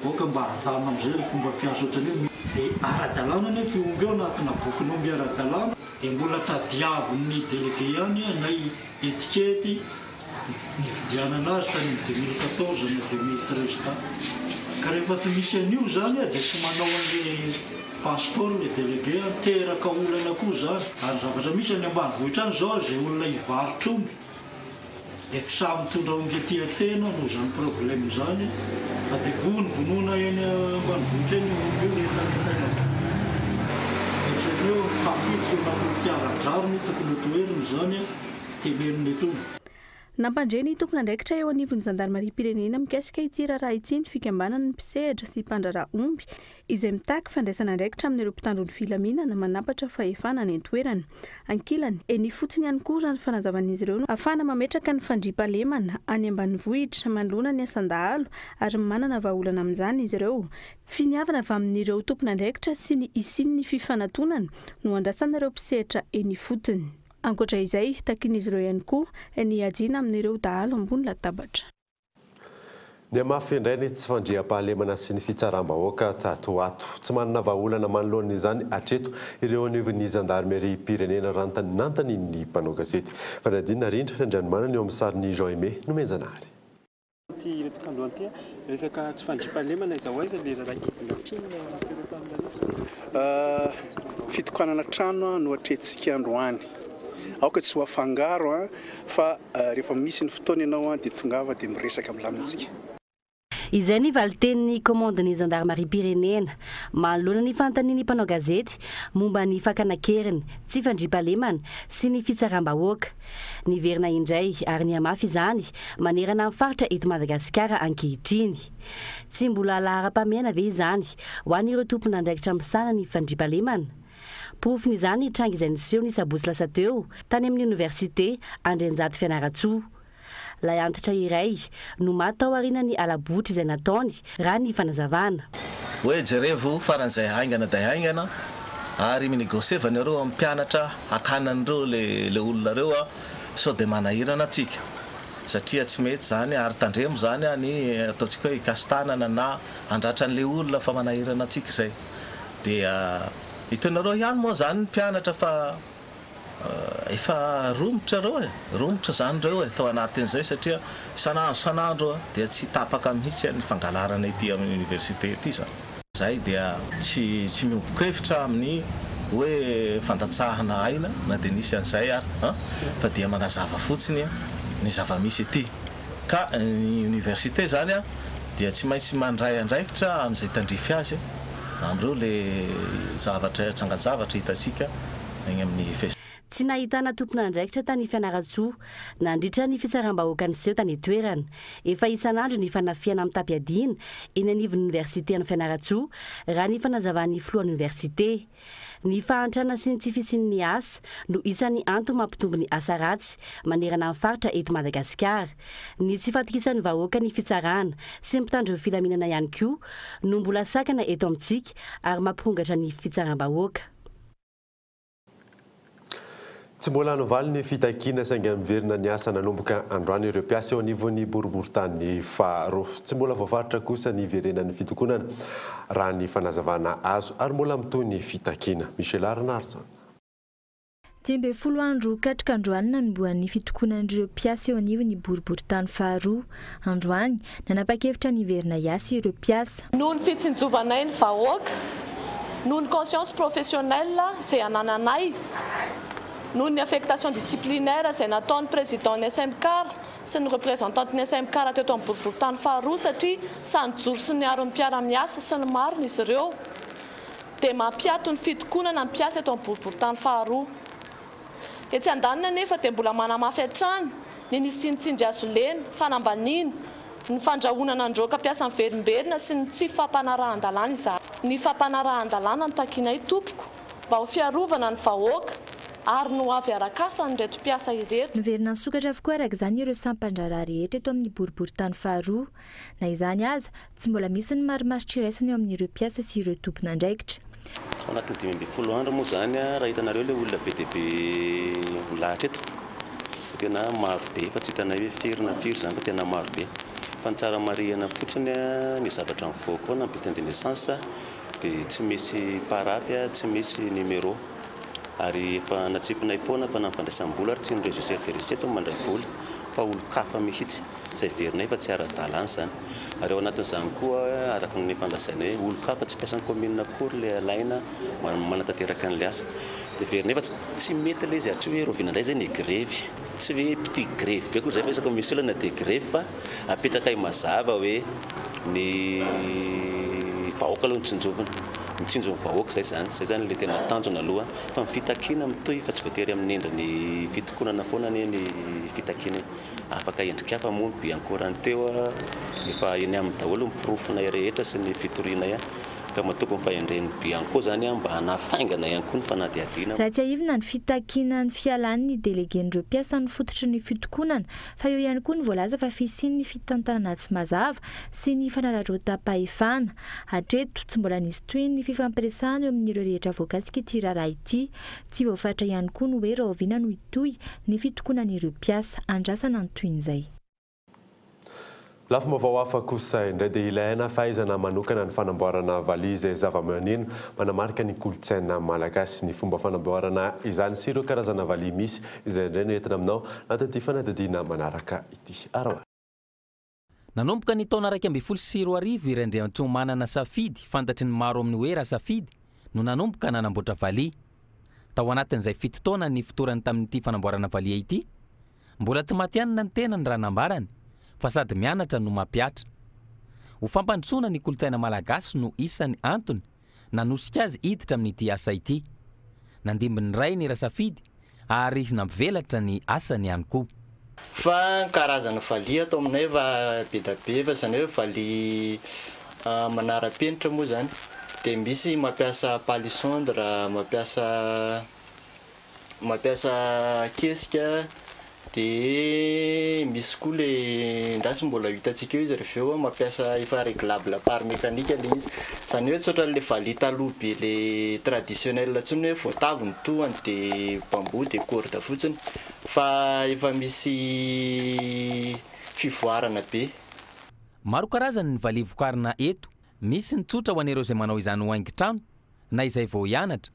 Speaker 10: Aoka mba hajanona amin'izay le fomba fiasa otran'io. De ara-dalàna anefa io omby io anatina bokin'omby ara-dalàna de mbola tadiavin'ny délégué ihany ilay etikety nividianana azy tany amin'ny 2014 na 2013 tany. Ka rehefa tsy misy an'io izany dia tsy manao an'ilay passeport ilay délégué, miteraka olana koa izany. Ary ny zavatra misy any ambanivohitra any izao, izay olona hivarotra omby dia tsy sahy mitondra omby aty an-tsena noho izany problème izany fa dia vonovonoina eny ambanivohitra eny io omby io, entanentaina be. Eritrereto hoe tafiditra ao anatin'ny tsy ara-drariny tokony hotoherina izany. Tenenina itony.
Speaker 8: Nampandre ny tompon'andraikitra eo anivon'ny zandarimariam-pirenena mikasika ity raharaha ity ny fikambanan'ny mpisehatra sy mpandraharaha omby izay mitaky fandraisana andraikitra amin'ireo mpitandro ny filaminana manampatra fahefana any an-toerana. Ankilany, eny ifotony ihany koa raha ny fanazavan'izy ireo no ahafahana mametraka ny fandriampahalemana any ambanivohitra manoloana ny asan-dahalo ary manana vahaolana amin'izany izy ireo. Finiavana avy amin'ireo tompon'andraikitra sy ny hisian'ny fifanatonana no andrasan'ireo mpisehatra eny ifotony. Ankoatra izay, takian'izy ireo ihany koa ny hiadiana amin'ireo dahalo ambony latabatra.
Speaker 6: Nihamafy indray ny tsy fandriampahalemana sy ny fitsaram-bahoaka tato ho ato. Tsy manana vahaolana manoloana izany hatreto ireo anivon'ny zandarimeriam-pirenena raha nanontanian'ny mpanao gazety. Fanadihadiana Rindra Randrianomanana eo amin'ny sarin'i Jean Aimé Nomenjanahary.
Speaker 11: Ity resaka androany ity, resaka tsy fandriampahalemana, aiza ho aiza ilay raharaha kidnapping teo Antananarivo?
Speaker 12: Fitokanana trano no atrehintsika androany. Aoka tsy ho afangaro fa rehefa misy ny fotoana ianao dia tongava dia miresaka milamintsika.
Speaker 13: Izay ny valin-tenin'ny komandin'ny zandarimariam-pirenena manoloana ny fanontanian'ny mpanao gazety momba ny fakana an-keriny, tsy fandriampahalemana sy ny fitsaram-bahoaka. Niverina indray ary nihamafy izany manerana ny faritra eto Madagasikara ankehitriny. Tsy mbola laharam-pahamehana ve izany ho an'ireo tompon'andraikitra misahana ny fandriampahalemana? Porofon'izany ny tranga izay niseho ny sabotsy lasa teo tany amin'ny oniversite Andrianjato Fianarantsoa. Lahy antitra iray no maty tao aorianan'ny hala-botry izay nataony, raha ny fanazavana.
Speaker 14: Hoe jerevo faran'izay haingana dai haingana ary mi-negocier-va nareo amin'ny mpianatra hakana an'ireo le le olona reo a sao de manahirana antsika satria tsy mety zany ary tandremo zany a ny ataontsika hoe hikasi-tanana na handratra an'le olona fa manahirana antsika izay dia hitanareo ihany moa zany ny mpianatra fa Efa romotra ireo e! Romotra izany ireo e, tao anatin'izay satria isan'andro isan'andro dia tsy tapaka mihitsy ny fangalarana ety amin'ny université ety izany. Izahay dia tsy tsy miombon-kevitra amin'ny hoe fandatsahana aina na dia nisy an'izay ary an! Fa dia manazava fotsiny ny zava-misy ety. Ka ny université izany dia tsy maintsy mandray andraikitra amin'izay tandrify azy amin'ireo le zavatra trangan-javatra hitantsika Any amin'ny Facebook.
Speaker 13: Tsy nahitana tompon'andraikitra tany Fianarantsoa nandritra ny fitsaram-bahoaka niseho tany an-toerana. Efa isan'andro ny fanafihana mitam-piadiana eny anivon'ny oniversite any Fianarantsoa, raha ny fanazavan'ny filohan'ny oniversite. Ny fahantrana sy ny tsy fisian'ny asa no isan'ny antony mampitombo ny asa ratsy manerana ny faritra eto Madagasikara. Ny tsy fatokisan'ny vahoaka ny fitsarana sy ny mpitandro ny filaminana ihany koa no mbola sakana eto amintsika ary mampirongatra ny fitsaram-bahoaka.
Speaker 6: Tsy mbola novaly ny fitakiana saingy miverina ny asa nanomboka androany ireo mpiasa eo anivon'ny boriborintany faharoa. Tsy mbola voafaritra kosa ny hiverenan'ny fitokonana raha ny fanazavana azo ary mbola mitohy ny fitakiana. Michela Ranarison.
Speaker 20: 15 andro katroka androany nanombohan'ny fitokonan'ireo mpiasa eo anivon'ny boriborintany faharoa. Androany, nanapa-kevitra ny hiverina hiasa ireo mpiasa.
Speaker 15: Noho ny fitsinjovanay ny vahoaka, noho ny conscience professionnelle izay anananay, noho ny affectation disciplinaire izay nataon'ny président ny SMCAR sy ny représentante ny SMCAR teto amin'ny boriborintany faharoa satria sahy nijoro sy niaro ny mpiara-miasa sy ny marina izy ireo dia mampiato ny fitokonana ny mpiasa eto amin'ny boriborintany faharoa. Etsy andaniny anefa dia mbola manamafy hatrany ny nisian'ny tsindry hazo lena, fanambaniana, ny fandrahonana handroaka mpiasa miverimberina sy ny tsy fampanarahan-dalàna izahay. Ny fampanarahan-dalàna no takianay tompoko mba ho fiarovana ny vahoaka ary ny ho avy arak'asan'ireto mpiasa ireto.
Speaker 20: Niverina nisokatra avokoa araka izany ireo sampan-draharaha rehetra eto amin'ny boriborintany faharoa. Na izany aza, tsy mbola misy ny marimaritra iraisana eo amin'ireo mpiasa sy ireo tompon'andraikitra.
Speaker 16: Ao anatin'ny 15 andro moa izany raha hitanareo ilay olona be dia be milahatra eto dia tena maro be fa tsy hitanay hoe firy na firy izany fa tena maro be. Fa ny tsara marihina fotsiny ny zavatra mivoaka ao na ny bulletin de naissance dia tsy misy paraphe, tsy misy numéro. Ary efa natsipinay foana fa na ny fandraisam-bola ary tsy ny régisseur de recette no mandray vola fa olon-kafa mihitsy. Izay heverinay fa tsy ara-dalàna izany. Ary ao anatin'izany koa, araka ny efa nolazainay hoe olon-kafa tsy mpiasan'ny kaominina akory ilay alaina manatanteraka an'ilay asa. Dia heverinay fa tsy mety ilay izy ary tsy hoe rahoviana indray izay ny grevy. Tsy hoe mpitia grevy be akory izahay fa isaka misy olana dia grevy fa apetrakay mazava hoe ny vahoaka aloha no tsinjovina. Mitsinjo ny vahoaka izay izany. Izay izany ilay tena tanjona aloha. Fa ny fitakiana mitohy fa tsy voatery amin'ny endriny fitokonana foana anie ny fitakiana e. Afaka endrika hafa moa ny Bianco rahateo efa eny aminy daholo ny porofonay rehetra sy ny fitorianay ka matoky ny fahendren'ny Bianco izany mba hanafaingana ihany koa ny fanadihadiana.
Speaker 20: Raha tsiahivina ny fitakiana ny fialan'ny delegen'ireo mpiasa no fototry ny fitokonana fa eo ihany koa ny voalaza fa fisian'ny fitantanana tsy mazava sy ny fanararaotam-pahefana. Hatreto, tsy mbola nisy tohiny ny fifampiresahana eo amin'ireo rehetra voakasik'ity raharaha ity. Tsy voafaritra ihany koa ny hoe rahoviana no hitohy ny fitokonan'ireo mpiasa. Andrasana ny tohin'izay.
Speaker 6: Lafim-baovao hafa kosa indray dia ilaina fahaizana manokana ny fanamboarana valiha izay zavamaneno manamarika ny kolontsaina malagasy. Ny fomba fanamboarana izany sy ireo karazana valiha misy izay indray no entina aminao anatin'ity fanadihadiana manaraka ity. Araho ary.
Speaker 4: Nanomboka ny taona 2011 i Randriantsoamanana Safidy, fantatry ny maro amin'ny hoe Rasafidy, no nanomboka nanamboatra valiha. Tao anatin'izay fito taona nifotorany tamin'ity fanamboarana valiha ity, Mbola tsy matihanina ny tenany raha nambarany fa sady mianatra no mampihatra. Ho fampandrosoana ny kolontsaina malagasy no isan'ny antony nanosika azy hiditra amin'ity asa ity. Nandimby ny rainy Rasafidy ary nampivelatra ny asany ihany koa.
Speaker 3: Fa ny karazana valiha ato aminay efa be da be fa izany hoe valiha manara-penitra moa izany dia misy mampiasa palissandre, mampiasa Mampiasa kesika de misy koa le ndraso mbola ho hitantsika eo izy rehefa eo mampiasa efa reglable par mécanique le izy zany hoe tsy ohatran'le valiha taloha be le traditionnel intsony hoe voatavo ny tohany de bambou de corde fotsiny fa efa misy fivoarana be.
Speaker 4: Maro karazany ny valiha vokarina eto, misy ny tsotra ho an'ireo izay manao izany ho haingon-trano na izay vao hianatra,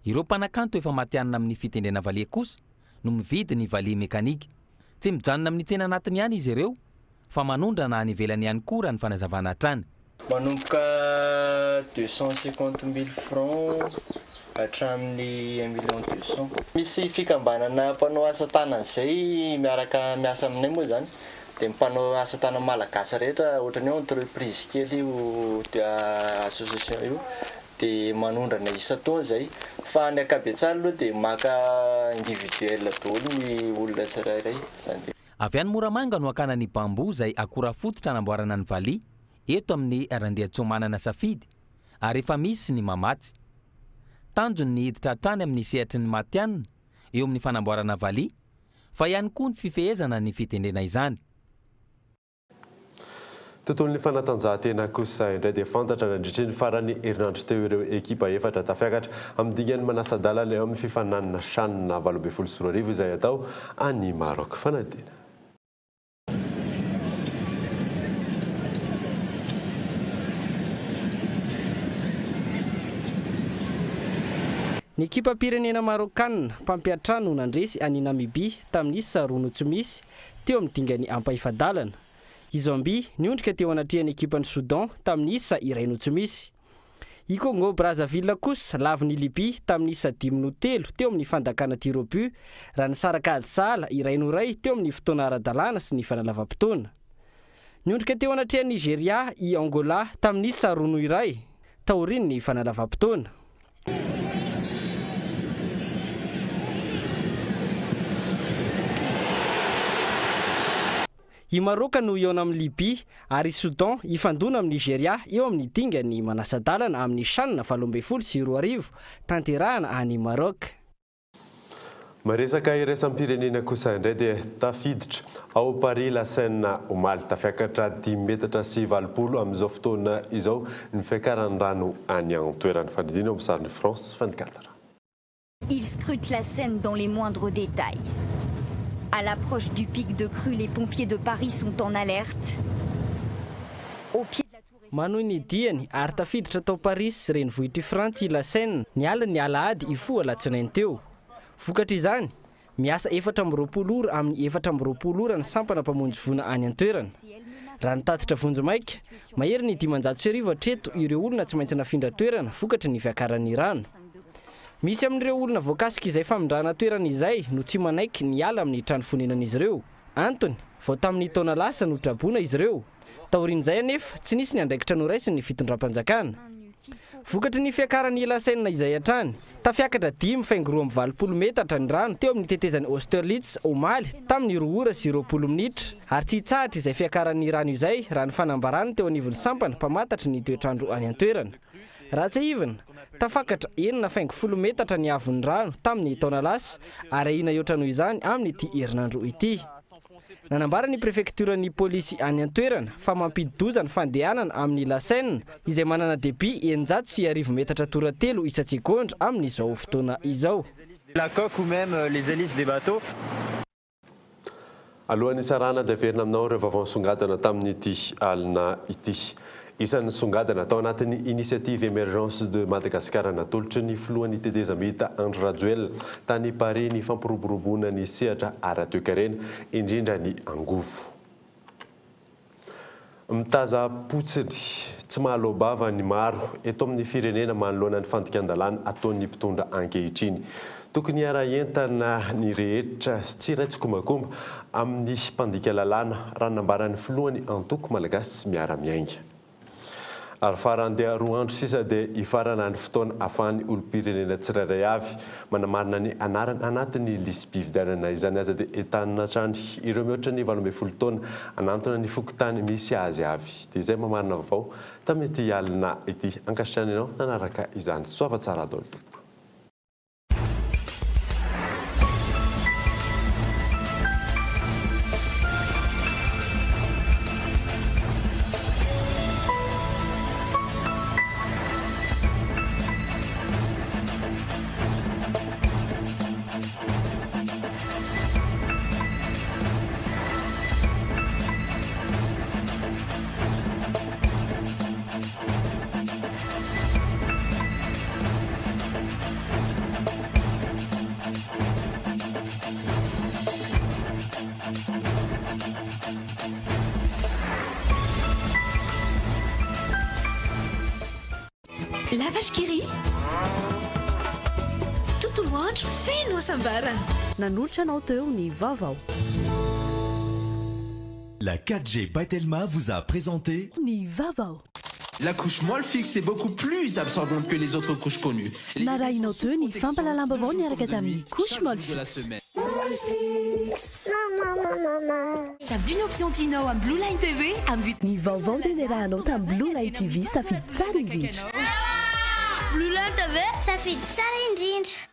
Speaker 4: Ireo mpanakanto efa matihanina amin'ny fitendrena valiha kosa no mividy ny valiha mekanika. Tsy mijanona amin'ny tsena anatiny ihany izy ireo fa manondrana any ivelany ihany koa raha ny fanazavana hatrany.
Speaker 3: Manomboka 250 mille francs hatramin'ny un million deux cent. Misy fikambanana mpanao asa tanana izay miaraka miasa aminay moa izany dia ny mpanao asa tanana malagasy rehetra ohatran'ny hoe entreprise kely io association io Dia manondrana isan-taona izay. Fa ny ankabetsahany aloha dia maka individuel daholo ny olona tsirairay. Izany hoe.
Speaker 4: Avy any Moramanga no hakana ny bambou izay akora fototra anamboarana ny valiha eto amin'ny Randriantsoamanana Safidy ary efa misy ny mamatsy. Tanjony ny hiditra hatrany amin'ny sehatry ny matihanina eo amin'ny fanamboarana valiha fa ihany koa ny fifehezana ny fitendrena izany.
Speaker 6: Tontolon'ny fanatanjahantena kosa indray dia fantatra nandritry ny faran'ny herinandro teo ireo ekipa efatra tafiakatra amin'ny dingan'ny manasa-dalana eo amin'ny fifaninanana Chan 2018 izay atao any Maroc. Fanadihadiana.
Speaker 9: Ny ekipam-pirenena Marokanina mpampiantrano no nandresy an'i Namibia tamin'ny isa roa no tsy misy teo amin'ny dingan'ny ampahefa-dalana. I Zambia niondrika teo anatrehan'ny ekipan'i Soudan tamin'ny isa iray no tsy misy. I Congo Brazzaville kosa lavin'i Libya tamin'ny isa dimy no telo teo amin'ny fandakana tir au but raha nisaraka ady sahala iray no iray teo amin'ny fotoana ara-dalàna sy ny fanalavam-potoana. Niondrika teo anatrehan'i Nigeria i Angola tamin'ny isa roa no iray taorian'ny fanalavam-potoana. I Maroka no hihaona amin'i Libya ary i Soudan hifandona amin'i Nigeria eo amin'ny dingan'ny manasa-dalana amin'ny Chan 2018 tanterahana any Maroc.
Speaker 6: Miresaka iraisam-pirenena kosa indray dia tafiditra ao Paris la Seine omaly. Tafiakatra dimy metatra sy 80 amin'izao fotoana izao ny fiakaran'ny rano any an-toerana. Fandidiana eo amin'ny sarin'i France 24.
Speaker 17: Il scrute la Seine dans les moindres détails. À l'approche du pic de crue, les pompiers de Paris sont en alerte. Au pied de la tour
Speaker 9: Manohy ny diany ary tafiditra tao Parisy, renivohitr'i Frantsa i La Seine, ny alin'ny alahady hifoha alatsinainy teo. Vokatr'izany, miasa 24 ora amin'ny 24 ora ny sampana mpamonjy voina any an-toerana. Raha ny tatitra vonjimaika, mahery ny 1500 hatreto ireo olona tsy maintsy nafindra toerana vokatry ny fiakaran'ny rano. Misy amin'ireo olona voakasik'izay famindrana toerana izay no tsy manaiky ny hiala amin'ny trano fonenan'izy ireo. Antony, vao tamin'ny taona lasa no traboina izy ireo. Taorian'izay anefa, tsy nisy ny andraikitra noraisin'ny fitondram-panjakana. Vokatry ny fiakaran'ny La Seine izay hatrany, tafiakatra dimy faingo 82 metatra ny rano teo amin'ny tetezan'i Austerlitz omaly tamin'ny roa ora sy 20 minitra, ary tsy hitsahatra izay fiakaran'ny rano izay raha ny fanambarana teo anivon'ny sampana mpamantatry ny toetr'andro any an-toerana. Raha tsiahivina, tafakatra enina faingo folo metatra ny haavon'ny rano tamin'ny taona lasa ary ahiana hihoatra noho izany amin'ity herinandro ity. Nanambara ny prefektioran'ny polisy any an-toerana fa mampidi-doza ny fandehanana amin'ny La Seine izay manana debit 1600 metatra toratelo isan-tsegondra amin'izao fotoana izao.
Speaker 18: La coque ou même les hélices des bateaux.
Speaker 6: Alohan'ny hisarahana dia averina aminao ireo vaovao nisongadina tamin'ity alina ity. Isan'ny nisongadina tao anatin'ny Initiative Emergence de Madagascar natolotry ny filohan'ny tetezamita Andry Rajoelina tany Paris ny fampiroboroboana ny sehatra ara-toekarena, indrindra ny angovo. Mitaza-potsiny, tsy mahaloa-bava ny maro eto amin'ny firenena manoloana ny fandikan-dalàna ataon'ny mpitondra ankehitriny. Tokony hiara-hientana ny rehetra tsy hiray tsikombakomba amin'ny mpandika lalàna, raha ny nambaran'ny filohan'ny antoko Malagasy Miara-Miainga. Ary farany dia 2 andro sisa dia hifarana ny fotoana ahafahan'ny olom-pirenena tsirairay avy manamarina ny anarany anatin'ny lisi-pifidianana. Izany aza dia entanina hatrany ireo mihoatra ny 18 taona hanantona ny fokontany misy azy avy. Dia izay mamarina vaovao tamin'ity alina ity. Ankasitrahana ianao nanaraka izany. Soava tsara daholo tompoko.
Speaker 1: La vache qui rit. Tontolo andro feno hasambarana.
Speaker 18: Nanolotra anao teo ny vaovao.
Speaker 5: La 4G by Telma vous a présenté
Speaker 18: ny vaovao.
Speaker 19: La couche Molfix est beaucoup plus absorbante que les autres couches connues.
Speaker 18: Narahinao teo ny fampahalalam-baovao niaraka tamin'ny couche Molfix.
Speaker 1: Safidio ny option tianao amin'ny Blue Line TV amin'ny.
Speaker 18: Ny vaovao dia niarahanao tamin'ny Blue Line TV safidy tsara indrindra.
Speaker 24: Blue Line TV safidy tsara indrindra.